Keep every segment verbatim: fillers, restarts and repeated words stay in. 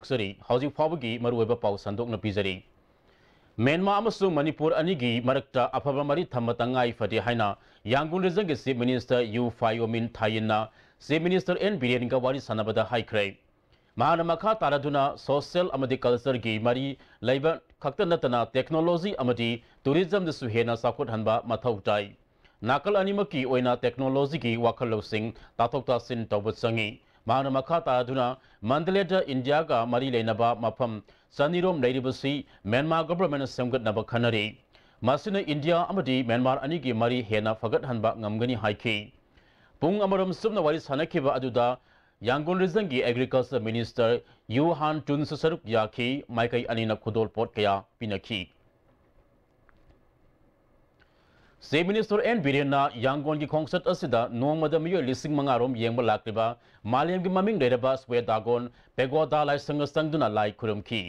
ꯁꯔꯤ, ꯍꯧꯖꯤꯛ ꯐꯥꯎꯕꯒꯤ ꯃꯔꯨꯑꯣꯏꯕ ꯄꯥꯎ ꯁꯟꯗꯣꯛꯅ ꯄꯤꯖꯔꯤ꯫ ꯃ꯭ꯌꯥꯟꯃꯥꯔ ꯑꯃꯁꯨꯡ ꯃꯅꯤꯄꯨꯔ ꯑꯅꯤꯒꯤ ꯃꯔꯛꯇ ꯑꯐꯕ ꯃꯔꯤ ꯊꯝꯕ ꯇꯉꯥꯏ ꯐꯗꯦ ꯍꯥꯏꯅ ꯌꯥꯡꯒꯣꯟ ꯔꯤꯖꯟꯒꯤ Chief Minister ꯌꯨ ꯐꯥꯏꯌꯣꯃꯤꯟ ꯊꯥꯌꯤꯟꯅ Chief Minister ꯑꯦꯟ ꯕꯤꯔꯦꯟꯒ ꯋꯥꯔꯤ ꯁꯥꯟꯅꯕꯗ ꯍꯥꯏꯈ꯭ꯔꯦ꯫ ꯃꯍꯥꯛꯅ ꯃꯈꯥ ꯇꯥꯔꯗꯨꯅ social ꯑꯃꯗꯤ cultureꯒꯤ ꯃꯔꯤ ꯂꯩꯕ ꯈꯛꯇ ꯅꯠꯇꯅ technology ꯑꯃꯗꯤ tourismꯗꯁꯨ ꯍꯦꯟꯅ ꯆꯥꯎꯈꯠꯍꯟꯕ ꯃꯊꯧ ꯇꯥꯏ꯫ ꯅꯥꯀꯜ ꯑꯅꯤꯃꯛꯀꯤ ꯑꯣꯏꯅ technologyꯒꯤ ꯋꯥꯈꯜ ꯂꯧꯁꯤꯡ ꯇꯥꯊꯣꯛ ꯇꯥꯁꯤꯟ ꯇꯧꯕ ꯆꯪꯏ꯫ ꯃꯍꯥꯛꯅ ꯃꯈꯥ ꯇꯥꯗꯨꯅ ꯃꯟꯗꯂꯦꯗ ꯏꯟꯗꯤꯌꯥꯒ ꯃꯔꯤ ꯂꯩꯅꯕ ꯃꯐꯝ ꯆꯅꯤꯔꯣꯝ ꯂꯩꯔꯤꯕꯁꯤ ꯃ꯭ꯌꯥꯟꯃꯥꯔ governmentꯅ ꯁꯦꯝꯒꯠꯅꯕ ꯈꯟꯅꯔꯤ꯫ ꯃꯁꯤꯅ ꯏꯟꯗꯤꯌꯥ ꯑꯃꯗꯤ ꯃ꯭ꯌꯥꯟꯃꯥꯔ ꯑꯅꯤꯒꯤ ꯃꯔꯤ ꯍꯦꯟꯅ ꯐꯒꯠꯍꯟꯕ ꯉꯝꯒꯅꯤ ꯍꯥꯏꯈꯤ꯫ ꯄꯨꯡ ꯑꯃꯔꯣꯝ ꯆꯨꯞꯅ ꯋꯥꯔꯤ ꯁꯥꯟꯅꯈꯤꯕ ꯑꯗꯨꯗ ꯌꯥꯡꯒꯣꯟ ꯔꯤꯖꯟꯒꯤ Agriculture Minister ꯌꯨ ꯍꯥꯟ ꯇꯨꯟꯁꯨ ꯁꯔꯨꯛ ꯌꯥꯈꯤ꯫ ꯃꯥꯏꯀꯩ ꯑꯅꯤꯅ ꯈꯨꯗꯣꯜꯄꯣꯠ ꯀꯌꯥ ꯄꯤꯅꯈꯤ꯫ Chief Minister ꯑꯦꯟ ꯕꯤꯔꯦꯟꯅ ꯌꯥꯡꯒꯣꯟꯒꯤ ꯈꯣꯡꯆꯠ ꯑꯁꯤꯗ ꯅꯣꯡꯃꯗ ꯃꯤꯑꯣꯏ ꯂꯤꯁꯤꯡ ꯃꯉꯥ ꯔꯣꯝ ꯌꯦꯡꯕ ꯂꯥꯛꯂꯤꯕ ꯃꯥꯂꯦꯝꯒꯤ ꯃꯃꯤꯡ ꯂꯩꯔꯕ ꯁ꯭ꯋꯦꯗꯥꯒꯣꯟ ꯄꯦꯒꯣꯗꯥ ꯂꯥꯏꯁꯪꯗ ꯆꯪꯗꯨꯅ ꯂꯥꯏ ꯈꯨꯔꯨꯝꯈꯤ꯫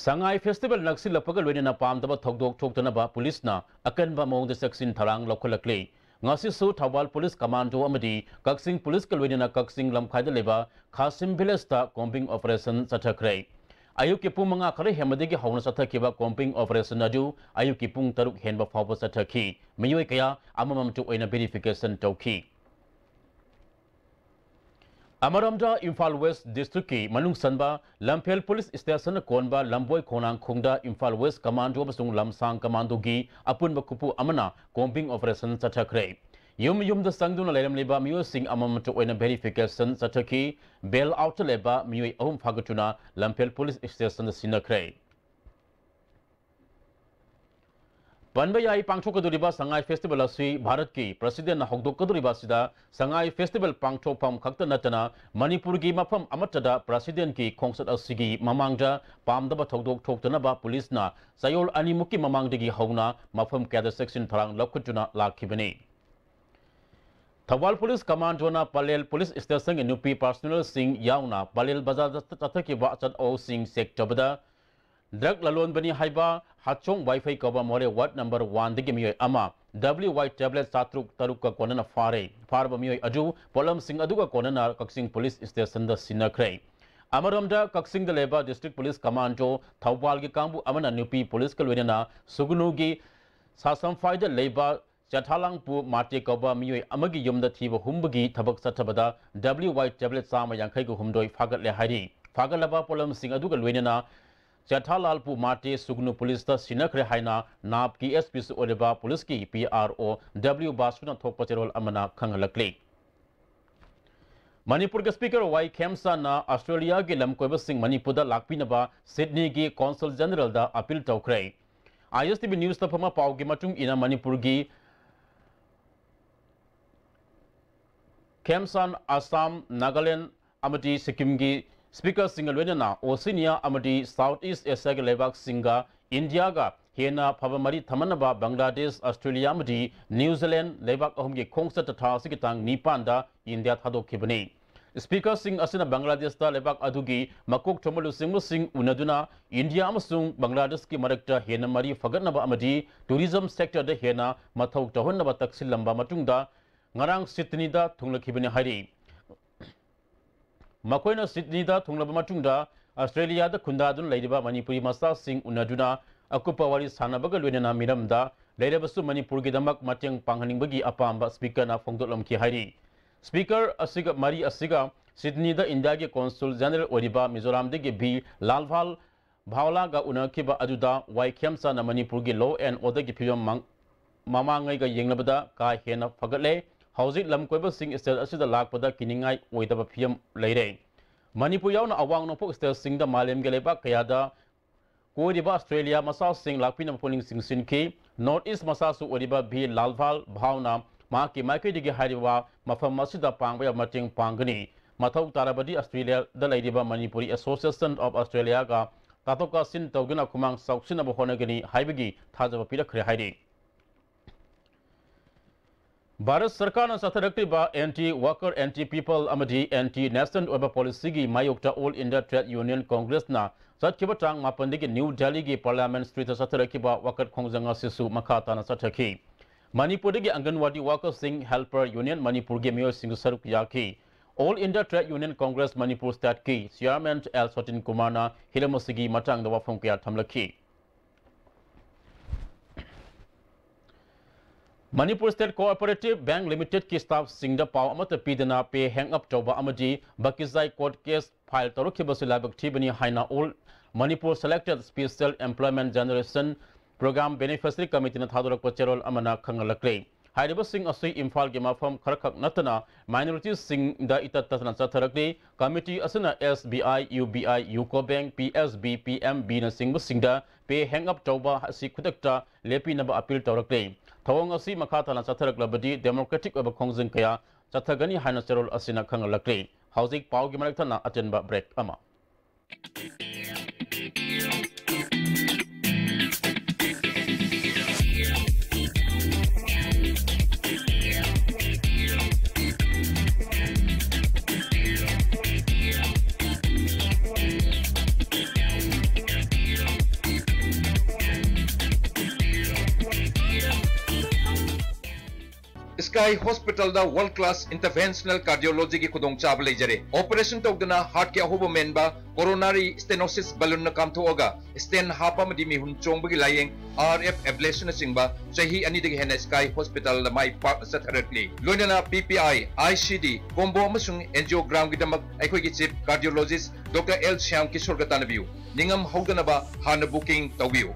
ꯁꯉꯥꯏ Festival ꯅꯛꯁꯤꯜꯂꯛꯄꯒ ꯂꯣꯏꯅꯅ ꯄꯥꯝꯗꯕ ꯊꯧꯗꯣꯛ ꯊꯣꯛꯇꯅꯕ ꯄꯨꯂꯤꯁꯅ ꯑꯀꯟꯕ ꯃꯑꯣꯡꯗ ꯆꯦꯛꯁꯤꯟ ꯊꯧꯔꯥꯡ ꯂꯧꯈꯠꯂꯛꯂꯤ꯫ ꯉꯁꯤꯁꯨ ꯊꯧꯕꯥꯜ ꯄꯨꯂꯤꯁ ꯀꯃꯥꯟꯗꯣ ꯑꯃꯗꯤ ꯀꯛꯆꯤꯡ ꯄꯨꯂꯤꯁꯀ ꯂꯣꯏꯅꯅ ꯀꯛꯆꯤꯡ ꯂꯝꯈꯥꯏꯗ ꯂꯩꯕ ꯈꯥꯁꯤꯝ ꯚꯤꯂꯦꯖꯇ combing operation ꯆꯠꯊꯈ꯭ꯔꯦ꯫ ꯑꯌꯨꯛꯀꯤ ꯄꯨꯡ ꯃꯉꯥ ꯈꯔ ꯍꯦꯟꯕꯗꯒꯤ ꯍꯧꯅ ꯆꯠꯊꯈꯤꯕ combing operation ꯑꯗꯨ ꯑꯌꯨꯛꯀꯤ ꯄꯨꯡ ꯇꯔꯨꯛ ꯍꯦꯟꯕ ꯐꯥꯎꯕ ꯆꯠꯊꯈꯤ꯫ ꯃꯤꯑꯣꯏ ꯀꯌꯥ ꯑꯃꯃꯝꯇ ꯑꯣꯏꯅ verification ꯇꯧꯈꯤ꯫ ꯑꯃꯔꯣꯝꯗ ꯏꯝꯐꯥꯜ West Districtꯀꯤ ꯃꯅꯨꯡ ꯆꯟꯕ ꯂꯝꯐꯦꯜ Police Stationꯅ ꯀꯣꯟꯕ ꯂꯝꯕꯣꯏ ꯈꯣꯡꯅꯥꯡꯈꯣꯡꯗ ꯏꯝꯐꯥꯜ West Commando ꯑꯃꯁꯨꯡ ꯂꯝꯁꯥꯡ Commandoꯒꯤ ꯑꯄꯨꯟꯕ ꯈꯨꯄꯨ ꯑꯃꯅ combing operation ꯆꯠꯊꯈ꯭ꯔꯦ꯫ ꯌꯨꯝ ꯌꯨꯝꯗ ꯆꯪꯗꯨꯅ ꯂꯩꯔꯝꯂꯤꯕ ꯃꯤꯑꯣꯏꯁꯤꯡ ꯑꯃꯃꯝꯇ ꯑꯣꯏꯅ verification ꯆꯠꯊꯈꯤ꯫ Bail outꯇ ꯂꯩꯕ ꯃꯤꯑꯣꯏ ꯑꯍꯨꯝ ꯐꯥꯒꯠꯇꯨꯅ ꯂꯝꯐꯦꯜ Police Stationꯗ ꯁꯤꯟꯅꯈ꯭ꯔꯦ꯫ ꯄꯟꯕ ꯌꯥꯏ, ꯄꯥꯡꯊꯣꯛꯀꯗꯧꯔꯤꯕ ꯁꯉꯥꯏ Festival ꯑꯁꯤ ꯚꯥꯔꯠꯀꯤ Presidentꯅ ꯍꯧꯗꯣꯛꯀꯗꯧꯔꯤꯕ ꯑꯁꯤꯗ ꯁꯉꯥꯏ Festival ꯄꯥꯡꯊꯣꯛꯐꯝ ꯈꯛꯇ ꯅꯠꯇꯅ ꯃꯅꯤꯄꯨꯔꯒꯤ ꯃꯐꯝ ꯑꯃꯠꯇꯗ Presidentꯀꯤ ꯈꯣꯡꯆꯠ ꯑꯁꯤꯒꯤ ꯃꯃꯥꯡꯗ ꯄꯥꯝꯗꯕ ꯊꯧꯗꯣꯛ ꯊꯣꯛꯇꯅꯕ ꯄꯨꯂꯤꯁꯅ ꯆꯌꯣꯜ ꯑꯅꯤꯃꯨꯛꯀꯤ ꯃꯃꯥꯡꯗꯒꯤ ꯍꯧꯅ ꯃꯐꯝ ꯀꯌꯥꯗ ꯆꯦꯛꯁꯤꯟ ꯊꯧꯔꯥꯡ ꯂꯧꯈꯠꯇꯨꯅ ꯂꯥꯛꯈꯤꯕꯅꯤ꯫ ꯊꯧꯕꯥꯜ Police Commandoꯅ ꯄꯂꯦꯜ Police Stationꯒꯤ ꯅꯨꯄꯤ personnelꯁꯤꯡ ꯌꯥꯎꯅ ꯄꯂꯦꯜ ꯕꯖꯥꯔꯗ ꯆꯠꯊꯈꯤꯕ ꯑꯆꯠ ꯑꯋꯣꯛꯁꯤꯡ check ꯇꯧꯕꯗ drug ꯂꯂꯣꯟꯕꯅꯤ ꯍꯥꯏꯕ ꯍꯥꯆꯣꯡ ꯋꯥꯏꯐꯩ ꯀꯧꯕ ꯃꯣꯔꯦ ward number one ꯗꯒꯤ ꯃꯤꯑꯣꯏ ꯑꯃ W Y tablet ꯆꯥꯇ꯭ꯔꯨꯛ ꯇꯔꯨꯛꯀ ꯀꯣꯟꯅꯅ ꯐꯥꯔꯦ꯫ ꯐꯥꯔꯕ ꯃꯤꯑꯣꯏ ꯑꯗꯨ ꯄꯣꯠꯂꯝꯁꯤꯡ ꯑꯗꯨꯒ ꯀꯣꯟꯅꯅ ꯀꯛꯆꯤꯡ police station ꯗ ꯁꯤꯟꯅꯈ꯭ꯔꯦ꯫ ꯑꯃꯔꯣꯝꯗ, ꯀꯛꯆꯤꯡꯗ ꯂꯩꯕ district police commando ꯊꯧꯕꯥꯜꯒꯤ ꯀꯥꯡꯕꯨ ꯑꯃꯅ ꯅꯨꯄꯤ police ꯀ ꯂꯣꯏꯅꯅ ꯁꯨꯒꯅꯨꯒꯤ ꯁꯥꯁꯝꯐꯥꯏꯗ ꯂꯩꯕ ꯆꯦꯊꯥꯂꯥꯜꯄꯨ ꯃꯥꯇꯦ ꯀꯧꯕ ꯃꯤꯑꯣꯏ ꯑꯃꯒꯤ ꯌꯨꯝꯗ ꯊꯤꯕ ꯍꯨꯝꯕꯒꯤ ꯊꯕꯛ ꯆꯠꯊꯕꯗ W Y tablet ꯆꯥꯝꯃ ꯌꯥꯡꯈꯩꯒ ꯍꯨꯝꯗꯣꯏ ꯐꯥꯒꯠꯂꯦ ꯍꯥꯏꯔꯤ꯫ ꯐꯥꯒꯠꯂꯕ ꯄꯣꯠꯂꯝꯁꯤꯡ ꯑꯗꯨꯒ ꯂꯣꯏꯅꯅ ꯆꯦꯊꯥꯂꯥꯜꯄꯨ ꯃꯥꯇꯦ ꯁꯨꯒꯅꯨ police ꯇ ꯁꯤꯟꯅꯈ꯭ꯔꯦ ꯍꯥꯏꯅ NAPꯀꯤ S P ꯁꯨ ꯑꯣꯏꯔꯤꯕ police ꯀꯤ P R O W ꯕꯥꯁꯨꯅ ꯊꯣꯛꯄ ꯆꯦꯔꯣꯜ ꯑꯃꯅ ꯈꯪꯍꯜꯂꯛꯂꯤ꯫ ꯃꯅꯤꯄꯨꯔꯒꯤ Speaker Y ꯈꯦꯝꯆꯥꯟꯅ ꯑꯁꯇ꯭ꯔꯦꯂꯤꯌꯥꯒꯤ ꯂꯝꯀꯣꯏꯕꯁꯤꯡ ꯃꯅꯤꯄꯨꯔꯗ ꯂꯥꯛꯄꯤꯅꯕ ꯁꯤꯗꯅꯤꯒꯤ Consul General ꯗ appeal ꯇꯧꯈ꯭ꯔꯦ꯫ I S T V News ꯇ ꯐꯪꯕ ꯄꯥꯎꯒꯤ ꯃꯇꯨꯡ ꯏꯟꯅ, ꯃꯅꯤꯄꯨꯔꯒꯤ ꯈꯦꯝꯆꯥꯟ, ꯑꯁꯥꯝ, ꯅꯥꯒꯥꯂꯦꯟ ꯑꯃꯗꯤ ꯁꯤꯛꯀꯤꯝꯒꯤ Speaker ꯁꯤꯡꯒ ꯂꯣꯏꯅꯅ Oceania ꯑꯃꯗꯤ South East Asia ꯒꯤ ꯂꯩꯕꯥꯛꯁꯤꯡꯒ ꯏꯟꯗꯤꯌꯥꯒ ꯍꯦꯟꯅ ꯐꯕ ꯃꯔꯤ ꯊꯝꯅꯅꯕ ꯕꯪꯒ꯭ꯂꯥꯗꯦꯁ, ꯑꯁꯇ꯭ꯔꯦꯂꯤꯌꯥ ꯑꯃꯗꯤ ꯅ꯭ꯌꯨ ꯖꯤꯂꯦꯟ ꯂꯩꯕꯥꯛ ꯑꯍꯨꯝꯒꯤ ꯈꯣꯡꯆꯠꯇ ꯊꯥ ꯑꯁꯤꯒꯤ ꯇꯥꯡ ꯅꯤꯄꯥꯟꯗ ꯏꯟꯗꯤꯌꯥ ꯊꯥꯗꯣꯛꯈꯤꯕꯅꯤ꯫ Speaker ꯁꯤꯡ ꯑꯁꯤꯅ ꯕꯪꯒ꯭ꯂꯥꯗꯦꯁꯇ ꯂꯩꯕꯥꯛ ꯑꯗꯨꯒꯤ ꯃꯀꯣꯛ ꯊꯣꯡꯕ ꯂꯨꯆꯤꯡꯕꯁꯤꯡ ꯎꯅꯗꯨꯅ ꯏꯟꯗꯤꯌꯥ ꯑꯃꯁꯨꯡ ꯕꯪꯒ꯭ꯂꯥꯗꯦꯁꯀꯤ ꯃꯔꯛꯇ ꯍꯦꯟꯅ ꯃꯔꯤ ꯐꯒꯠꯅꯕ ꯑꯃꯗꯤ tourism sector ꯗ ꯍꯦꯟꯅ ꯃꯊꯧ ꯇꯧꯍꯟꯅꯕ ꯇꯛꯁꯤꯜꯂꯝꯕ ꯃꯇꯨꯡꯗ ꯉꯔꯥꯡ ꯁꯤꯗꯅꯤꯗ ꯊꯨꯡꯂꯈꯤꯕꯅꯤ ꯍꯥꯏꯔꯤ꯫ ꯃꯈꯣꯏꯅ ꯁꯤꯗꯅꯤꯗ ꯊꯨꯡꯂꯕ ꯃꯇꯨꯡꯗ ꯑꯁꯇ꯭ꯔꯦꯂꯤꯌꯥꯗ ꯈꯨꯟꯗꯥꯗꯨꯅ ꯂꯩꯔꯤꯕ ꯃꯅꯤꯄꯨꯔꯤ ꯃꯆꯥꯁꯤꯡ ꯎꯅꯗꯨꯅ ꯑꯀꯨꯞꯄ ꯋꯥꯔꯤ ꯁꯥꯟꯅꯕꯒ ꯂꯣꯏꯅꯅ ꯃꯤꯔꯝꯗ ꯂꯩꯔꯕꯁꯨ ꯃꯅꯤꯄꯨꯔꯒꯤꯗꯃꯛ ꯃꯇꯦꯡ ꯄꯥꯡꯍꯟꯅꯤꯡꯕꯒꯤ ꯑꯄꯥꯝꯕ Speaker ꯅ ꯐꯣꯡꯗꯣꯛꯂꯝꯈꯤ ꯍꯥꯏꯔꯤ꯫ Speaker ꯑꯁꯤꯒ, ꯃꯔꯤ ꯑꯁꯤꯒ ꯁꯤꯗꯅꯤꯗ ꯏꯟꯗꯤꯌꯥꯒꯤ Consul General ꯑꯣꯏꯔꯤꯕ ꯃꯤꯖꯣꯔꯥꯝꯗꯒꯤ ꯚꯤ ꯂꯥꯜꯚꯥꯜ ꯚꯥꯎꯂꯥꯒ ꯎꯅꯈꯤꯕ ꯑꯗꯨꯗ ꯋꯥꯏ ꯈꯦꯝꯆꯥꯅ ꯃꯅꯤꯄꯨꯔꯒꯤ law and order ꯒꯤ ꯐꯤꯕꯝ ꯃꯪ-, ꯃꯃꯥꯡꯉꯩꯒ ꯌꯦꯡꯅꯕꯗ ꯀꯥ ꯍꯦꯟꯅ ꯐꯒꯠꯂꯦ꯫ ꯍꯧꯖꯤꯛ ꯂꯝ ꯀꯣꯏꯕꯁꯤꯡ state ꯑꯁꯤꯗ ꯂꯥꯛꯄꯗ ꯀꯤꯅꯤꯡꯉꯥꯏ ꯑꯣꯏꯗꯕ ꯐꯤꯕꯝ ꯂꯩꯔꯦ꯫ ꯃꯅꯤꯄꯨꯔ ꯌꯥꯎꯅ ꯑꯋꯥꯡ ꯅꯣꯡꯄꯣꯛ state ꯁꯤꯡꯗ ꯃꯥꯂꯦꯝꯒꯤ ꯂꯩꯕꯥꯛ ꯀꯌꯥꯗ ꯀꯣꯏꯔꯤꯕ ꯑꯁꯇ꯭ꯔꯦꯂꯤꯌꯥ ꯃꯆꯥꯁꯤꯡ ꯂꯥꯛꯄꯤꯅꯕ ꯄꯨꯛꯅꯤꯡ ꯆꯤꯡꯁꯤꯟꯈꯤ꯫ North East ꯃꯆꯥꯁꯨ ꯑꯣꯏꯔꯤꯕ ꯚꯤ ꯂꯥꯜꯚꯥꯜ ꯚꯥꯎꯅ ꯃꯍꯥꯛꯀꯤ ꯃꯥꯏꯀꯩꯗꯒꯤ ꯍꯥꯏꯔꯤꯕ ꯃꯐꯝ ꯑꯁꯤꯗ ꯄꯥꯡꯕ ꯌꯥꯕ ꯃꯇꯦꯡ ꯄꯥꯡꯒꯅꯤ꯫ ꯃꯊꯧ ꯇꯥꯔꯕꯗꯤ ꯑꯁꯇ꯭ꯔꯦꯂꯤꯌꯥꯗ ꯂꯩꯔꯤꯕ ꯃꯅꯤꯄꯨꯔꯤ Association of Australia ꯒ ꯇꯥꯊꯣꯛ ꯇꯥꯁꯤꯟ ꯇꯧꯗꯨꯅ ꯈꯨꯃꯥꯡ ꯆꯥꯎꯁꯤꯟꯅꯕ ꯍꯣꯠꯅꯒꯅꯤ ꯍꯥꯏꯕꯒꯤ ꯊꯥꯖꯕ ꯄꯤꯔꯛꯈ꯭ꯔꯦ ꯍꯥꯏꯔꯤ꯫ ꯚꯥꯔꯠ ꯁꯔꯀꯥꯔꯅ ꯆꯠꯊꯔꯛꯂꯤꯕ anti worker, anti people ꯑꯃꯗꯤ anti national ꯑꯣꯏꯕ policyꯒꯤ ꯃꯥꯌꯣꯛꯇ All India Trade Union Congressꯅ ꯆꯠꯈꯤꯕ ꯇꯥꯡ ꯃꯥꯄꯟꯗꯒꯤ ꯅ꯭ꯌꯨ ꯗꯦꯜꯂꯤꯒꯤ Parliament Streetꯇ ꯆꯠꯊꯔꯛꯈꯤꯕ ꯋꯥꯀꯠ ꯈꯣꯡꯖꯪ ꯑꯁꯤꯁꯨ ꯃꯈꯥ ꯇꯥꯅ ꯆꯠꯊꯈꯤ꯫ ꯃꯅꯤꯄꯨꯔꯗꯒꯤ ꯑꯪꯒꯟꯋꯥꯗꯤ workerꯁꯤꯡ, helper, union ꯃꯅꯤꯄꯨꯔꯒꯤ ꯃꯤꯑꯣꯏꯁꯤꯡꯁꯨ ꯁꯔꯨꯛ ꯌꯥꯈꯤ꯫ All India Trade Union Congress Manipur stateꯀꯤ chairman ꯑꯦꯜ ꯁꯣꯇꯤꯟ ꯀꯨꯃꯥꯔꯅ ꯍꯤꯔꯝ ꯑꯁꯤꯒꯤ ꯃꯇꯥꯡꯗ ꯋꯥꯐꯝ ꯀꯌꯥ ꯊꯝꯂꯛꯈꯤ꯫ ꯃꯅꯤꯄꯨꯔ State Cooperative Bank Limitedꯀꯤ staffꯁꯤꯡꯗ ꯄꯥꯎ ꯑꯃꯠꯇ ꯄꯤꯗꯅ pay hang up ꯇꯧꯕ ꯑꯃꯗꯤ ꯕꯀꯤꯖꯥꯏ court case file ꯇꯧꯔꯛꯈꯤꯕꯁꯤ ꯂꯥꯏꯕꯛ ꯊꯤꯕꯅꯤ ꯍꯥꯏꯅ All Manipur Selected Special Employment Generation Program Beneficiary Committeeꯅ ꯊꯥꯗꯣꯔꯛꯄ ꯆꯦꯔꯣꯜ ꯑꯃꯅ ꯈꯪꯍꯜꯂꯛꯂꯦ꯫ ꯍꯥꯏꯔꯤꯕꯁꯤꯡ ꯑꯁꯤ ꯏꯝꯐꯥꯜꯒꯤ ꯃꯐꯝ ꯈꯔꯈꯛ ꯅꯠꯇꯅ minorityꯁꯤꯡꯗ ꯏꯇꯠ ꯇꯠꯇꯅ ꯆꯠꯊꯔꯛꯂꯤ꯫ Committee ꯑꯁꯤꯅ S B I, U B I, UCO Bank, P S B, P M Bꯅꯆꯤꯡꯕꯁꯤꯡꯗ pay hang up ꯇꯧꯕ ꯑꯁꯤ ꯈꯨꯗꯛꯇ ꯂꯦꯞꯄꯤꯅꯕ appeal ꯇꯧꯔꯛꯂꯤ꯫ ꯊꯧꯑꯣꯡ ꯑꯁꯤ ꯃꯈꯥ ꯇꯥꯅ ꯆꯠꯊꯔꯛꯂꯕꯗꯤ democratic ꯑꯣꯏꯕ ꯈꯣꯡꯖꯪ ꯀꯌꯥ ꯆꯠꯊꯒꯅꯤ ꯍꯥꯏꯅ ꯆꯦꯔꯣꯜ ꯑꯁꯤꯅ ꯈꯪꯍꯜꯂꯛꯂꯤ꯫ ꯍꯧꯖꯤꯛ ꯄꯥꯎꯒꯤ ꯃꯔꯛ ꯊꯠꯅ ꯑꯇꯦꯟꯕ break ꯑꯃ꯫ Sky Hospitalꯗ world class interventional cardiologyꯒꯤ ꯈꯨꯗꯣꯡꯆꯥꯕ ꯂꯩꯖꯔꯦ꯫ Operation ꯇꯧꯗꯅ heartꯀꯤ ꯑꯍꯣꯕ ꯃꯦꯟꯕ, coronary stenosis balloonꯅ ꯀꯥꯝꯊꯣꯛꯑꯒ stent ꯍꯥꯞꯄ ꯑꯃꯗꯤ ꯃꯤꯍꯨꯟ ꯆꯣꯡꯕꯒꯤ ꯂꯥꯌꯦꯡ, R F ablationꯅꯆꯤꯡꯕ ꯆꯍꯤ ꯑꯅꯤꯗꯒꯤ ꯍꯦꯟꯅ Sky Hospitalꯗ ꯃꯥꯏ ꯄꯥꯛꯅ ꯆꯠꯊꯔꯛꯂꯤ꯫ ꯂꯣꯏꯅꯅ P P I, I C D, combo ꯑꯃꯁꯨꯡ angiogramꯒꯤꯗꯃꯛ ꯑꯩꯈꯣꯏꯒꯤ chief cardiologist Doctor L Shyam Kishoreꯒ ꯇꯥꯟꯅꯕꯤꯌꯨ꯫ ꯅꯤꯡꯉꯝ ꯍꯧꯗꯅꯕ ꯍꯥꯟꯅ booking ꯇꯧꯕꯤꯌꯨ꯫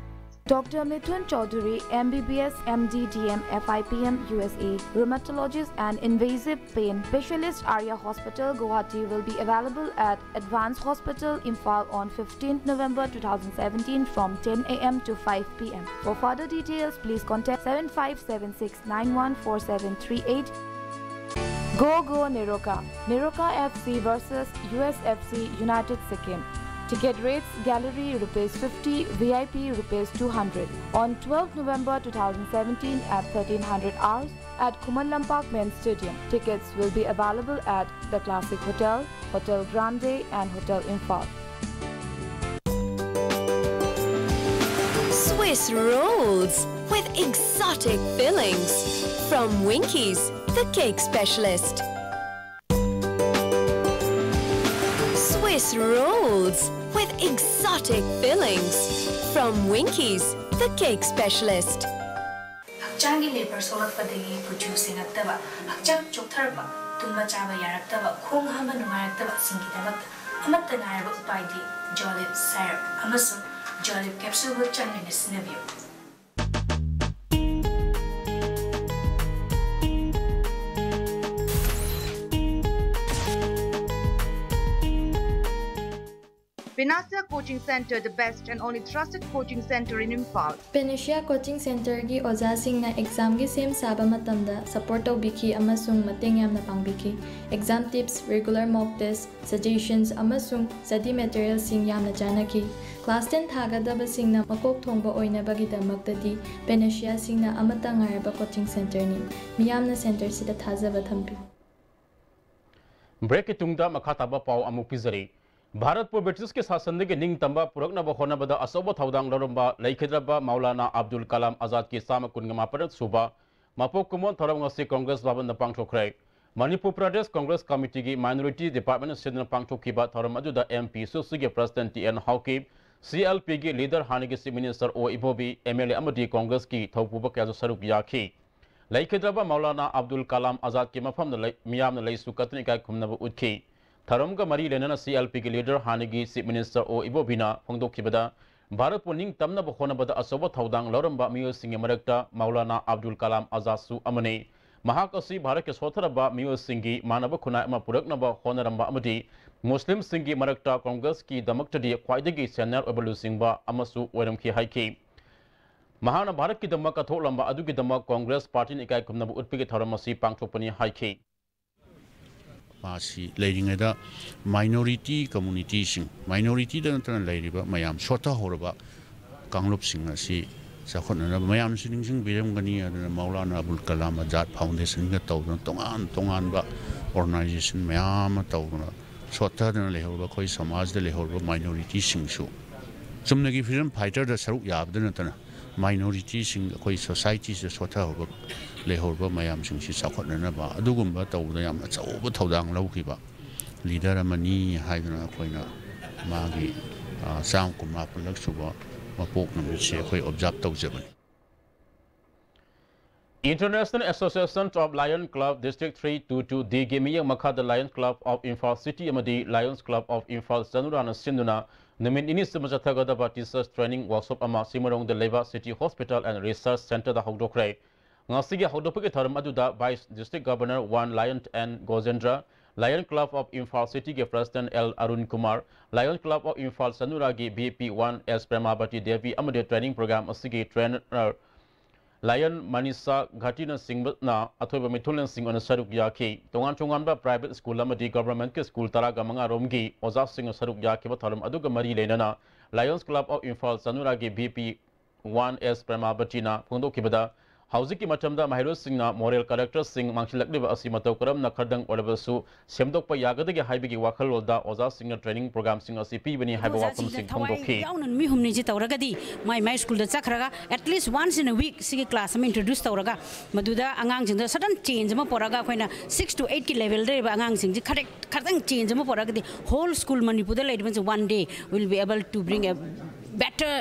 Doctor Mithun Chaudhary, M B B S, M D, D M, F I P M, U S A, rheumatologist and invasive pain specialist, Arya Hospital, Guwahati, will be available at Advanced Hospital, Imphal, on fifteenth November two thousand seventeen from ten A M to five P M. For further details, please contact seven five seven six nine one four seven three eight. Go Go Neroka. Neroka F C versus U S F C United Sikkim. Ticket rates: gallery rupees fifty, V I P rupees two hundred. On twelfth November two thousand seventeen at thirteen hundred hours, at Khuman Lampak Main Stadium. Tickets will be available at the Classic Hotel, Hotel Grande and Hotel Imphal. Swiss rolls with exotic fillings from Winkies, the cake specialist. Swiss rolls with exotic fillings from Winkies, the cake specialist. ꯍꯛꯆꯥꯡꯒꯤ labour ꯁꯣꯛꯂꯛꯄꯗꯒꯤ ꯀꯨꯆꯨ ꯁꯦꯡꯉꯛꯇꯕ, ꯍꯛꯆꯥꯡ ꯆꯣꯛꯊꯔꯛꯄ, ꯇꯨꯝꯕ ꯆꯥꯕ ꯌꯥꯔꯛꯇꯕ, ꯈꯣꯡ ꯍꯥꯝꯕ ꯅꯨꯡꯉꯥꯏꯔꯛꯇꯕꯁꯤꯡꯒꯤꯗꯃꯛꯇ ꯑꯃꯠꯇ ꯉꯥꯏꯔꯕ ꯎꯄꯥꯏꯗꯤ ꯖꯣꯂꯤꯞ ꯁꯥꯏꯔꯞ ꯑꯃꯁꯨꯡ ꯖꯣꯂꯤꯞ ꯀꯦꯞꯁꯨꯜꯕꯨ ꯆꯥꯡ ꯅꯥꯏꯅ ꯁꯤꯖꯤꯟꯅꯕꯤꯌꯨ꯫ Panacea Coaching Center, the best and only trusted coaching center in Imphal. Panacea Coaching Centerꯒꯤ ꯑꯣꯖꯥꯁꯤꯡꯅ ꯑꯦꯛꯖꯥꯝꯒꯤ ꯁꯦꯝ ꯁꯥꯕ ꯃꯇꯝꯗ ꯁꯄꯣꯔꯠ ꯇꯧꯕꯤꯈꯤ ꯑꯃꯁꯨꯡ ꯃꯇꯦꯡ ꯌꯥꯝꯅ ꯄꯥꯡꯕꯤꯈꯤ꯫ ꯑꯦꯛꯖꯥꯝ ꯇꯤꯞꯁ, ꯔꯤꯒꯨꯂꯔ ꯃꯣꯛ ꯇꯦꯁ, ꯁꯖꯦꯁꯟꯁ ꯑꯃꯁꯨꯡ ꯁ꯭ꯇꯗꯤ ꯃꯦꯇꯔꯤꯌꯦꯜꯁꯤꯡ ꯌꯥꯝꯅ ꯆꯥꯟꯅꯈꯤ꯫ ꯀ꯭ꯂꯥꯁ ꯇꯦꯟ ꯊꯥꯒꯗꯕꯁꯤꯡꯅ ꯃꯀꯣꯛ ꯊꯣꯡꯕ ꯑꯣꯏꯅꯕꯒꯤꯗꯃꯛꯇꯗꯤ ꯄꯦꯅꯦꯁꯤꯌꯥꯁꯤꯡꯅ ꯑꯃꯠꯇ ꯉꯥꯏꯔꯕ ꯀꯣꯆꯤꯡ ꯁꯦꯟꯇꯔꯅꯤ꯫ ꯃꯤꯌꯥꯝꯅ ꯁꯦꯟꯇꯔꯁꯤꯗ ꯊꯥꯖꯕ ꯊꯝꯕꯤꯌꯨ꯫ ꯕ꯭ꯔꯦꯛꯀꯤ ꯇꯨꯡꯗ ꯃꯈꯥ ꯇꯥꯕ ꯄꯥꯎ ꯑꯃꯨꯛ ꯄꯤꯖꯔꯤ꯫ ꯚꯥꯔꯠꯄꯨ ꯕ꯭ꯔꯤꯇꯤꯁꯀꯤ ꯁꯥꯁꯟꯗꯒꯤ ꯅꯤꯡꯇꯝꯕ ꯄꯨꯔꯛꯅꯕ ꯍꯣꯠꯅꯕꯗ ꯑꯆꯧꯕ ꯊꯧꯗꯥꯡ ꯂꯧꯔꯝꯕ ꯂꯩꯈꯤꯗ꯭ꯔꯕ ꯃꯧꯂꯥꯅꯥ ꯑꯕꯗꯨꯜ ꯀꯂꯥꯝ ꯑꯖꯥꯗꯀꯤ ꯆꯥꯝꯃ ꯀꯨꯟꯒ ꯃꯥꯄꯟ ꯁꯨꯕ ꯃꯄꯣꯛ ꯀꯨꯝꯑꯣꯟ ꯊꯧꯔꯝ ꯉꯁꯤ ꯀꯪꯒ꯭ꯔꯦꯁ ꯚꯕꯟꯗ ꯄꯥꯡꯊꯣꯛꯈ꯭ꯔꯦ꯫ ꯃꯅꯤꯄꯨꯔ ꯄ꯭ꯔꯗꯦꯁ ꯀꯪꯒ꯭ꯔꯦꯁ ꯀꯃꯤꯇꯤꯒꯤ ꯃꯥꯏꯅꯣꯔꯤꯇꯤ ꯗꯤꯄꯥꯔꯠꯃꯦꯟꯅ ꯁꯤꯟꯗꯨꯅ ꯄꯥꯡꯊꯣꯛꯈꯤꯕ ꯊꯧꯔꯝ ꯑꯗꯨꯗ ꯑꯦꯝ ꯄꯤ ꯁꯨꯁꯤꯒꯤ president T N Haokip, C L ꯄꯤꯒꯤ ꯂꯤꯗꯔ ꯍꯥꯟꯅꯒꯤ ꯆꯤꯐ ꯃꯤꯅꯤꯁꯇꯔ ꯑꯣ ꯏꯕꯣꯕꯤ, ꯑꯦꯝ ꯑꯦꯜ ꯑꯦ ꯑꯃꯗꯤ ꯀꯪꯒ꯭ꯔꯦꯁꯀꯤ ꯊꯧꯄꯨꯕ ꯀꯌꯥꯁꯨ ꯁꯔꯨꯛ ꯌꯥꯈꯤ꯫ ꯂꯩꯈꯤꯗ꯭ꯔꯕ ꯃꯧꯂꯥꯅꯥ ꯑꯕꯗꯨꯜ ꯀꯂꯥꯝ ꯑꯖꯥꯗꯀꯤ ꯃꯐꯝꯗ ꯂꯩ-, ꯃꯤꯌꯥꯝꯅ ꯂꯩꯁꯨ ꯀꯠꯇꯨꯅ ꯏꯀꯥꯏ ꯈꯨꯝꯅꯕ ꯎꯠꯈꯤ꯫ ꯊꯧꯔꯝꯒ ꯃꯔꯤ ꯂꯩꯅꯅ ꯁꯤ ꯑꯦꯜ ꯄꯤꯒꯤ ꯂꯤꯗꯔ ꯍꯥꯟꯅꯒꯤ ꯆꯤꯐ ꯃꯤꯅꯤꯁꯇꯔ ꯑꯣ ꯏꯕꯣꯕꯤꯅ ꯐꯣꯡꯗꯣꯛꯈꯤꯕꯗ, ꯚꯥꯔꯠꯄꯨ ꯅꯤꯡꯇꯝꯅꯕ ꯍꯣꯠꯅꯕꯗ ꯑꯆꯧꯕ ꯊꯧꯗꯥꯡ ꯂꯧꯔꯝꯕ ꯃꯤꯑꯣꯏꯁꯤꯡꯒꯤ ꯃꯔꯛꯇ ꯃꯧꯂꯥꯅꯥ ꯑꯕꯗꯨꯜ ꯀꯂꯥꯝ ꯑꯖꯥꯗꯁꯨ ꯑꯃꯅꯤ꯫ ꯃꯍꯥꯛ ꯑꯁꯤ ꯚꯥꯔꯠꯀꯤ ꯁꯣꯠꯊꯔꯕ ꯃꯤꯑꯣꯏꯁꯤꯡꯒꯤ ꯃꯥꯟꯅꯕ ꯈꯨꯟꯅꯥꯏ ꯑꯃ ꯄꯨꯔꯛꯅꯕ ꯍꯣꯠꯅꯔꯝꯕ ꯑꯃꯗꯤ ꯃꯨꯁꯂꯤꯝꯁꯤꯡꯒꯤ ꯃꯔꯛꯇ ꯀꯪꯒ꯭ꯔꯦꯁꯀꯤꯗꯃꯛꯇꯗꯤ ꯈ꯭ꯋꯥꯏꯗꯒꯤ ꯁꯦꯅꯤꯌꯔ ꯑꯣꯏꯕ ꯂꯨꯆꯤꯡꯕ ꯑꯃꯁꯨ ꯑꯣꯏꯔꯝꯈꯤ ꯍꯥꯏꯈꯤ꯫ ꯃꯍꯥꯛꯅ ꯚꯥꯔꯠꯀꯤꯗꯃꯛ ꯀꯠꯊꯣꯛꯂꯝꯕ ꯑꯗꯨꯒꯤꯗꯃꯛ ꯀꯪꯒ꯭ꯔꯦꯁ ꯄꯥꯔꯇꯤꯅ ꯏꯀꯥꯏ ꯈꯨꯝꯅꯕ ꯎꯠꯄꯒꯤ ꯊꯧꯔꯝ ꯑꯁꯤ ꯄꯥꯡꯊꯣꯛꯄꯅꯤ ꯍꯥꯏꯈꯤ꯫ ꯃꯥꯁꯤ ꯂꯩꯔꯤꯉꯩꯗ ꯃꯥꯏꯅꯣꯔꯤꯇꯤ ꯀꯝꯃꯨꯅꯤꯇꯤꯁꯤꯡ, ꯃꯥꯏꯅꯣꯔꯤꯇꯤꯗ ꯅꯠꯇꯅ ꯂꯩꯔꯤꯕ ꯃꯌꯥꯝ ꯁꯣꯠꯊꯍꯧꯔꯕ ꯀꯥꯡꯂꯨꯞꯁꯤꯡ ꯑꯁꯤ ꯆꯥꯎꯈꯠꯅꯅꯕ ꯃꯌꯥꯝꯁꯨ ꯅꯤꯡꯁꯤꯡꯕꯤꯔꯝꯒꯅꯤ꯫ ꯑꯗꯨꯅ ꯃꯧꯂꯥꯅꯥ ꯑꯕꯨꯜ ꯀꯂꯥꯝ ꯑꯖꯥꯗ ꯐꯥꯎꯟꯗꯦꯁꯟꯒ ꯇꯧꯗꯅ ꯇꯣꯉꯥꯟ ꯇꯣꯉꯥꯟꯕ ꯑꯣꯔꯒꯅꯥꯏꯖꯦꯁꯟ ꯃꯌꯥꯝ ꯑꯃ ꯇꯧꯗꯅ ꯁꯣꯠꯊꯗꯅ ꯂꯩꯍꯧꯔꯤꯕ ꯑꯩꯈꯣꯏ ꯁꯃꯥꯖꯗ ꯂꯩꯍꯧꯔꯤꯕ ꯃꯥꯏꯅꯣꯔꯤꯇꯤꯁꯤꯡꯁꯨ ꯆꯨꯝꯅꯒꯤ ꯐ꯭ꯔꯤꯗꯝ ꯐꯥꯏꯇꯔꯗ ꯁꯔꯨꯛ ꯌꯥꯕꯗ ꯅꯠꯇꯅ ꯃꯥꯏꯅꯣꯔꯤꯇꯤꯁꯤꯡ ꯑꯩꯈꯣꯏ ꯁꯣꯁꯥꯏꯇꯤꯁꯤꯗ ꯁꯣꯠꯊꯍꯧꯕ ꯂꯩꯍꯧꯔꯤꯕ ꯃꯌꯥꯝꯁꯤꯡꯁꯤ ꯆꯥꯎꯈꯠꯅꯅꯕ ꯑꯗꯨꯒꯨꯝꯕ ꯇꯧꯕꯗ ꯌꯥꯝ ꯑꯆꯧꯕ ꯊꯧꯗꯥꯡ ꯂꯧꯈꯤꯕ ꯂꯤꯗꯔ ꯑꯃꯅꯤ ꯍꯥꯏꯗꯨꯅ ꯑꯩꯈꯣꯏꯅ ꯃꯥꯒꯤ, ꯑ, ꯆꯥꯝꯃ ꯀꯨꯟꯃꯥꯄꯜꯂꯛ ꯁꯨꯕ ꯃꯄꯣꯛ ꯅꯨꯃꯤꯠꯁꯦ ꯑꯩꯈꯣꯏ ꯑꯣꯕꯖꯥꯔꯕ ꯇꯧꯖꯕꯅꯤ꯫ International Association of Lion Club District three two two D ꯒꯤ ꯃꯤꯠꯌꯦꯡ ꯃꯈꯥꯗ Lions Club of Imphal City ꯑꯃꯗꯤ Lions Club of Imphal ꯆꯅꯨꯔꯥꯅ ꯁꯤꯟꯗꯨꯅ ꯅꯨꯃꯤꯠ ꯅꯤꯅꯤ ꯆꯨꯞꯅ ꯆꯠꯊꯒꯗꯕ Teachers Training Workshop ꯑꯃ ꯆꯤꯡꯃꯩꯔꯣꯡꯗ ꯂꯩꯕ City Hospital and Research Centre ꯗ ꯍꯧꯗꯣꯛꯈ꯭ꯔꯦ꯫ ꯉꯁꯤꯒꯤ ꯍꯧꯗꯣꯛꯄꯒꯤ ꯊꯧꯔꯝ ꯑꯗꯨꯗ Vice District Governor one Lion N Gojendra, Lion Club of Imphal City ꯒꯤ President L Arun Kumar, Lion Club of Imphal ꯆꯅꯨꯔꯥꯒꯤ V P one S ꯄ꯭ꯔꯦꯃꯥꯕꯇꯤ Devi ꯑꯃꯗꯤ training program ꯑꯁꯤꯒꯤ trainer Lion Manisha ꯘꯥꯇꯤꯅꯆꯤꯡꯕꯅ ꯑꯊꯣꯏꯕ ꯃꯤꯊꯨꯡꯂꯦꯟꯁꯤꯡ ꯑꯣꯏꯅ ꯁꯔꯨꯛ ꯌꯥꯈꯤ꯫ ꯇꯣꯉꯥꯟ ꯇꯣꯉꯥꯟꯕ private school ꯑꯃꯗꯤ government ꯀꯤ school ꯇꯔꯥꯒ ꯃꯉꯥ ꯔꯣꯝꯒꯤ ꯑꯣꯖꯥꯁꯤꯡꯅ ꯁꯔꯨꯛ ꯌꯥꯈꯤꯕ ꯊꯧꯔꯝ ꯑꯗꯨꯒ ꯃꯔꯤ ꯂꯩꯅꯅ Lions Club of Imphal ꯆꯅꯨꯔꯥꯒꯤ V P one S ꯄ꯭ꯔꯦꯃꯥꯕꯇꯤꯅ ꯐꯣꯡꯗꯣꯛꯈꯤꯕꯗ, ꯍꯧꯖꯤꯛꯀꯤ ꯃꯇꯝꯗ ꯃꯍꯩꯔꯣꯏꯁꯤꯡꯅ moral character ꯁꯤꯡ ꯃꯥꯡꯁꯤꯜꯂꯛꯂꯤꯕ ꯑꯁꯤ ꯃꯇꯧ ꯀꯔꯝꯅ ꯈꯔꯗꯪ ꯑꯣꯏꯔꯕꯁꯨ ꯁꯦꯝꯗꯣꯛꯄ ꯌꯥꯒꯗꯒꯦ ꯍꯥꯏꯕꯒꯤ ꯋꯥꯈꯜꯂꯣꯟꯗ ꯑꯣꯖꯥꯁꯤꯡꯅ training program ꯁꯤꯡ ꯑꯁꯤ ꯄꯤꯕꯅꯤ ꯍꯥꯏꯕ ꯑꯣꯖꯥꯁꯤꯡꯁꯦ ꯋꯥꯐꯝꯁꯤꯡ ꯊꯋꯥꯏ ꯐꯣꯡꯗꯣꯛꯈꯤ꯫ ꯌꯥꯎꯅ ꯅꯨꯃꯤꯠ ꯍꯨꯝꯅꯤꯁꯤ ꯇꯧꯔꯒꯗꯤ ꯃꯥꯏ ꯃꯥꯏ school the ꯆꯠꯈ꯭ꯔꯒ at least once in a week ꯁꯤꯒꯤ class ꯑꯃ introduce ꯇꯧꯔꯒ ꯃꯗꯨꯗ ꯑꯉꯥꯡꯁꯤꯡꯗ sudden change ꯑꯃ ꯄꯨꯔꯛꯑꯒ ꯑꯩꯈꯣꯏꯅ six to eight ꯀꯤ level ꯗ ꯂꯩꯕ ꯑꯉꯥꯡꯁꯤꯡꯁꯤ ꯈꯔ ꯈꯔꯇꯪ change ꯑꯃ ꯄꯨꯔꯛꯑꯒꯗꯤ whole school ꯃꯅꯤꯄꯨꯔꯗ ꯂꯩꯔꯤꯕꯁꯦ one day will be able to bring a better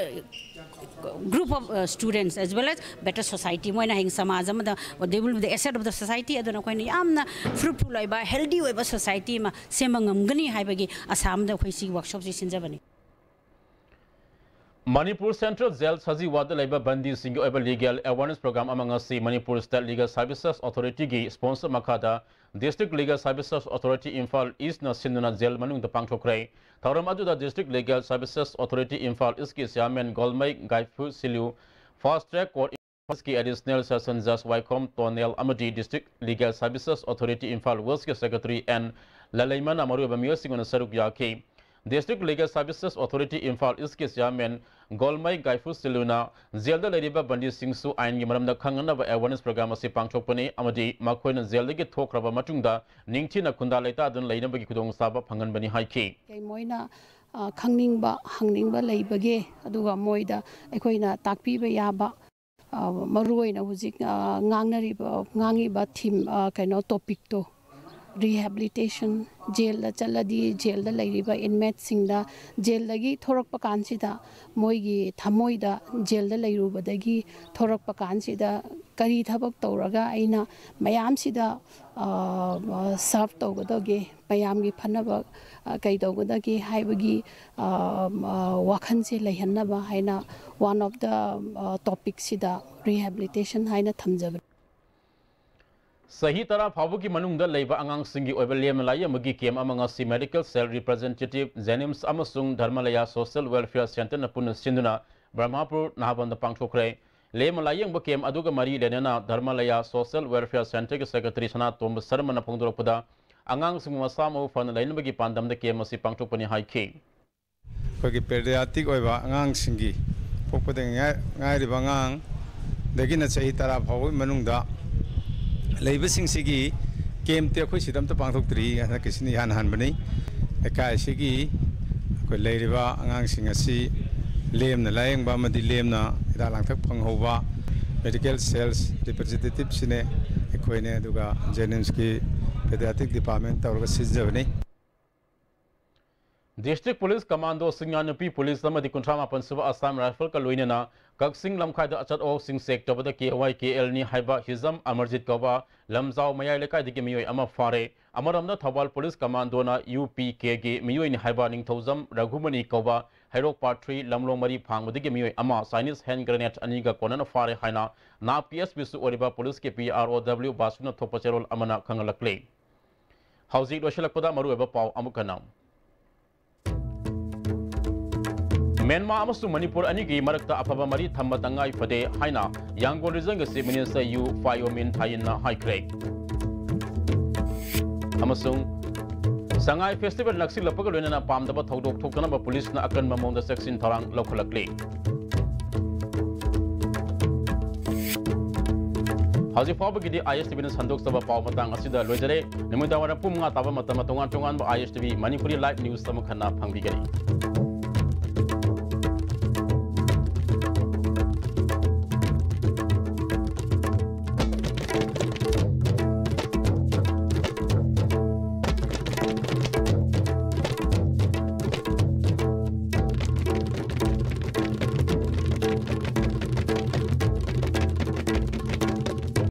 group of, uh, students as well as better society. ꯃꯣꯏꯅ ꯍꯌꯦꯡ ꯁꯃꯥꯖ ꯑꯃꯗ they will be the asset of the society. ꯑꯗꯨꯅ ꯑꯩꯈꯣꯏꯅ ꯌꯥꯝꯅ fruitful ꯑꯣꯏꯕ healthy ꯑꯣꯏꯕ society ꯑꯃ ꯁꯦꯝꯕ ꯉꯝꯒꯅꯤ ꯍꯥꯏꯕꯒꯤ ꯑꯁꯥ ꯑꯃꯗ ꯑꯩꯈꯣꯏ ꯁꯤꯒꯤ workshop ꯁꯤ ꯁꯤꯟꯖꯕꯅꯤ꯫ ꯃꯅꯤꯄꯨꯔ Central Jail ꯁꯖꯤꯋꯥꯗ ꯂꯩꯕ ꯕꯟꯗꯤꯁꯤꯡꯒꯤ ꯑꯣꯏꯕ legal awareness program ꯑꯃ ꯉꯁꯤ Manipur State Legal Services Authority ꯒꯤ sponsor ꯃꯈꯥꯗ District Legal Services Authority Imphal East ꯅ ꯁꯤꯟꯗꯨꯅ jail ꯃꯅꯨꯡꯗ ꯄꯥꯡꯊꯣꯛꯈ꯭ꯔꯦ꯫ ꯊꯧꯔꯝ ꯑꯗꯨꯗ District Legal Services Authority Imphal East ꯀꯤ Chairman ꯒꯣꯜꯃꯩ ꯒꯥꯏꯐꯨ ꯁꯤꯂꯨ, Fast Track Court Imphal East ꯀꯤ Additional Session Judge ꯋꯥꯏꯈꯣꯝ ꯇꯣꯅꯦꯜ ꯑꯃꯗꯤ District Legal Services Authority Imphal West ꯀꯤ Secretary N ꯂꯂꯩꯃꯅ ꯃꯔꯨꯑꯣꯏꯕ ꯃꯤꯑꯣꯏꯁꯤꯡ ꯑꯣꯏꯅ ꯁꯔꯨꯛ ꯌꯥꯈꯤ꯫ District Legal Services Authority Imphal East ꯀꯤ chairman ꯒꯣꯜꯃꯩ ꯒꯥꯏꯐꯨ ꯁꯤꯜꯂꯨꯅ ꯖꯦꯜꯗ ꯂꯩꯔꯤꯕ ꯕꯟꯗꯤꯁꯤꯡꯁꯨ ꯑꯥꯏꯟꯒꯤ ꯃꯔꯝꯗ ꯈꯪꯍꯟꯅꯕ awareness program ꯑꯁꯤ ꯄꯥꯡꯊꯣꯛꯄꯅꯤ ꯑꯃꯗꯤ ꯃꯈꯣꯏꯅ ꯖꯦꯜꯗꯒꯤ ꯊꯣꯛꯈ꯭ꯔꯕ ꯃꯇꯨꯡꯗ ꯅꯤꯡꯊꯤꯅ ꯈꯨꯟꯗꯥ ꯂꯩꯇꯥꯗꯨꯅ ꯂꯩꯅꯕꯒꯤ ꯈꯨꯗꯣꯡꯆꯥꯕ ꯐꯪꯍꯟꯕꯅꯤ ꯍꯥꯏꯈꯤ꯫ ꯀꯩ ꯃꯣꯏꯅ, ꯑ, ꯈꯪꯅꯤꯡꯕ, ꯍꯪꯅꯤꯡꯕ ꯂꯩꯕꯒꯦ, ꯑꯗꯨꯒ ꯃꯣꯏꯗ ꯑꯩꯈꯣꯏꯅ ꯇꯥꯛꯄꯤꯕ ꯌꯥꯕ, ꯑ, ꯃꯔꯨꯑꯣꯏꯅ ꯍꯧꯖꯤꯛ, ꯑ, ꯉꯥꯡꯅꯔꯤꯕ, ꯉꯥꯡꯉꯤꯕ theme, ꯑ, ꯀꯩꯅꯣ, topicꯇꯣ, rehabilitation, ꯖꯦꯜꯗ ꯆꯠꯂꯗꯤ ꯖꯦꯜꯗ ꯂꯩꯔꯤꯕ inmateꯁꯤꯡꯗ, ꯖꯦꯜꯗꯒꯤ ꯊꯣꯔꯛꯄ ꯀꯥꯟꯁꯤꯗ ꯃꯣꯏꯒꯤ ꯊꯃꯣꯏꯗ, ꯖꯦꯜꯗ ꯂꯩꯔꯨꯕꯗꯒꯤ ꯊꯣꯔꯛꯄ ꯀꯥꯟꯁꯤꯗ ꯀꯔꯤ ꯊꯕꯛ ꯇꯧꯔꯒ ꯑꯩꯅ ꯃꯌꯥꯝꯁꯤꯗ, ꯑ, ꯑ, serve ꯇꯧꯒꯗꯒꯦ, ꯃꯌꯥꯝꯒꯤ ꯐꯅꯕ, ꯑ, ꯀꯩ ꯇꯧꯒꯗꯒꯦ ꯍꯥꯏꯕꯒꯤ, ꯑ, ꯑ, ꯋꯥꯈꯜꯁꯦ ꯂꯩꯍꯟꯅꯕ ꯍꯥꯏꯅ one of the, ꯑ, topicꯁꯤꯗ rehabilitation ꯍꯥꯏꯅ ꯊꯝꯖꯕꯅꯤ꯫ ꯆꯍꯤ ꯇꯔꯥ ꯐꯥꯎꯕꯒꯤ ꯃꯅꯨꯡꯗ ꯂꯩꯕ ꯑꯉꯥꯡꯁꯤꯡꯒꯤ ꯑꯣꯏꯕ ꯂꯦꯝꯅ ꯂꯥꯏꯌꯦꯡꯕꯒꯤ camp ꯑꯃ ꯉꯁꯤ Medical Cell Representative, JNIMS ꯑꯃꯁꯨꯡ ꯙꯔꯃꯂꯌꯥ Social Welfare Centreꯅ ꯄꯨꯟꯅ ꯁꯤꯟꯗꯨꯅ ꯕ꯭ꯔꯍꯃꯄꯨꯔ ꯅꯍꯥꯕꯟꯗ ꯄꯥꯡꯊꯣꯛꯈ꯭ꯔꯦ꯫ ꯂꯦꯝꯅ ꯂꯥꯏꯌꯦꯡꯕ camp ꯑꯗꯨꯒ ꯃꯔꯤ ꯂꯩꯅꯅ ꯙꯔꯃꯂꯌꯥ Social Welfare Centreꯒꯤ secretary ꯁꯅꯥꯇꯣꯝꯕ ꯁꯔꯃꯅ ꯐꯣꯡꯗꯣꯔꯛꯄꯗ, ꯑꯉꯥꯡꯁꯤꯡꯕꯨ ꯃꯁꯥ ꯃꯎ ꯐꯅ ꯂꯩꯅꯕꯒꯤ ꯄꯥꯟꯗꯝꯗ camp ꯑꯁꯤ ꯄꯥꯡꯊꯣꯛꯄꯅꯤ ꯍꯥꯏꯈꯤ꯫ ꯑꯩꯈꯣꯏꯒꯤ pediatric ꯑꯣꯏꯕ ꯑꯉꯥꯡꯁꯤꯡꯒꯤ, ꯄꯣꯛꯄꯗ ꯉꯥꯏ-, ꯉꯥꯏꯔꯤꯕ ꯑꯉꯥꯡꯗꯒꯤꯅ ꯆꯍꯤ ꯇꯔꯥ ꯐꯥꯎꯕꯒꯤ ꯃꯅꯨꯡꯗ ꯂꯩꯕꯁꯤꯡꯁꯤꯒꯤ campꯇꯤ ꯑꯩꯈꯣꯏ ꯁꯤꯗ ꯑꯝꯇ ꯄꯥꯡꯊꯣꯛꯇ꯭ꯔꯤ꯫ ꯍꯟꯗꯛꯀꯤꯁꯤꯅ ꯏꯍꯥꯟ ꯍꯥꯟꯕꯅꯤ꯫ ꯂꯩꯀꯥꯏ ꯑꯁꯤꯒꯤ ꯑꯩꯈꯣꯏ ꯂꯩꯔꯤꯕ ꯑꯉꯥꯡꯁꯤꯡ ꯑꯁꯤ ꯂꯦꯝꯅ ꯂꯥꯌꯦꯡꯕ ꯑꯃꯗꯤ ꯂꯦꯝꯅ ꯍꯤꯗꯥꯛ ꯂꯥꯡꯊꯛ ꯐꯪꯍꯧꯕ Medical Cellꯁ Representativeꯁꯤꯅꯦ, ꯑꯩꯈꯣꯏꯅꯦ, ꯑꯗꯨꯒ JNIMSꯀꯤ Pediatric Department ꯇꯧꯔꯒ ꯁꯤꯟꯖꯕꯅꯤ꯫ District Police Commandoꯁꯤꯡꯅ ꯅꯨꯄꯤ police ꯑꯃꯗꯤ ꯀꯨꯟꯊ꯭ꯔꯥ ꯃꯥꯄꯟ ꯁꯨꯕ Assam Riflesꯀ ꯂꯣꯏꯅꯅ ꯀꯛꯆꯤꯡ ꯂꯝꯈꯥꯏꯗ ꯑꯆꯠ ꯑꯋꯣꯛꯁꯤꯡ check ꯇꯧꯕꯗ KYKLꯅꯤ ꯍꯥꯏꯕ ꯍꯤꯖꯝ ꯑꯃꯔꯖꯤꯠ ꯀꯧꯕ ꯂꯝꯖꯥꯎ ꯃꯌꯥꯏ ꯂꯩꯀꯥꯏꯗꯒꯤ ꯃꯤꯑꯣꯏ ꯑꯃ ꯐꯥꯔꯦ꯫ ꯑꯃꯔꯣꯝꯗ ꯊꯧꯕꯥꯜ Police Commandoꯅ UPKꯒꯤ ꯃꯤꯑꯣꯏꯅꯤ ꯍꯥꯏꯕ ꯅꯤꯡꯊꯧꯖꯝ ꯔꯘꯨꯃꯅꯤ ꯀꯧꯕ ꯍꯩꯔꯣꯛ Part three ꯂꯝꯂꯣꯡ ꯃꯔꯤ ꯐꯥꯡꯕꯗꯒꯤ ꯃꯤꯑꯣꯏ ꯑꯃ Chinese hand grenade ꯑꯅꯤꯒ ꯀꯣꯟꯅꯅ ꯐꯥꯔꯦ ꯍꯥꯏꯅ NAPP DSPꯁꯨ ꯑꯣꯏꯔꯤꯕ policeꯀꯤ PRO W ꯕꯥꯁꯨꯅ ꯊꯣꯛꯄ ꯆꯦꯔꯣꯜ ꯑꯃꯅ ꯈꯪꯍꯜꯂꯛꯂꯤ꯫ ꯍꯧꯖꯤꯛ ꯂꯣꯏꯁꯤꯜꯂꯛꯄꯗ ꯃꯔꯨꯑꯣꯏꯕ ꯄꯥꯎ ꯑꯃꯨꯛ ꯍꯟꯅ꯫ ꯃ꯭ꯌꯥꯟꯃꯥꯔ ꯑꯃꯁꯨꯡ ꯃꯅꯤꯄꯨꯔ ꯑꯅꯤꯒꯤ ꯃꯔꯛꯇ ꯑꯐꯕ ꯃꯔꯤ ꯊꯝꯕ ꯇꯉꯥꯏ ꯐꯗꯦ ꯍꯥꯏꯅ ꯌꯥꯡꯒꯣꯟ regionꯒꯤ Chief Minister ꯌꯨ ꯐꯥꯏꯌꯣꯃꯤꯟ ꯊꯥꯏꯟꯅ ꯍꯥꯏꯈ꯭ꯔꯦ꯫ ꯑꯃꯁꯨꯡ ꯁꯉꯥꯏ ꯐꯦꯁꯇꯤꯚꯦꯜ ꯅꯛꯁꯤꯜꯂꯛꯄꯒ ꯂꯣꯏꯅꯅ ꯄꯥꯝꯗꯕ ꯊꯧꯗꯣꯛ ꯊꯣꯛꯇꯅꯕ ꯄꯨꯂꯤꯁꯅ ꯑꯀꯟꯕ ꯃꯑꯣꯡꯗ ꯆꯦꯛꯁꯤꯟ ꯊꯧꯔꯥꯡ ꯂꯧꯈꯠꯂꯛꯂꯤ꯫ ꯍꯧꯖꯤꯛ ꯐꯥꯎꯕꯒꯤꯗꯤ ISTVꯅ ꯁꯟꯗꯣꯛꯆꯕ ꯄꯥꯎ ꯃꯇꯥꯡ ꯑꯁꯤꯗ ꯂꯣꯏꯖꯔꯦ꯫ ꯅꯨꯃꯤꯗꯥꯡ ꯋꯥꯏꯔꯝ ꯄꯨꯡ ꯃꯉꯥ ꯇꯥꯕ ꯃꯇꯝꯗ ꯇꯣꯉꯥꯟ ꯇꯣꯉꯥꯟꯕ ISTV ꯃꯅꯤꯄꯨꯔꯤ live news ꯑꯃꯈꯛꯅ ꯐꯪꯕꯤꯒꯅꯤ꯫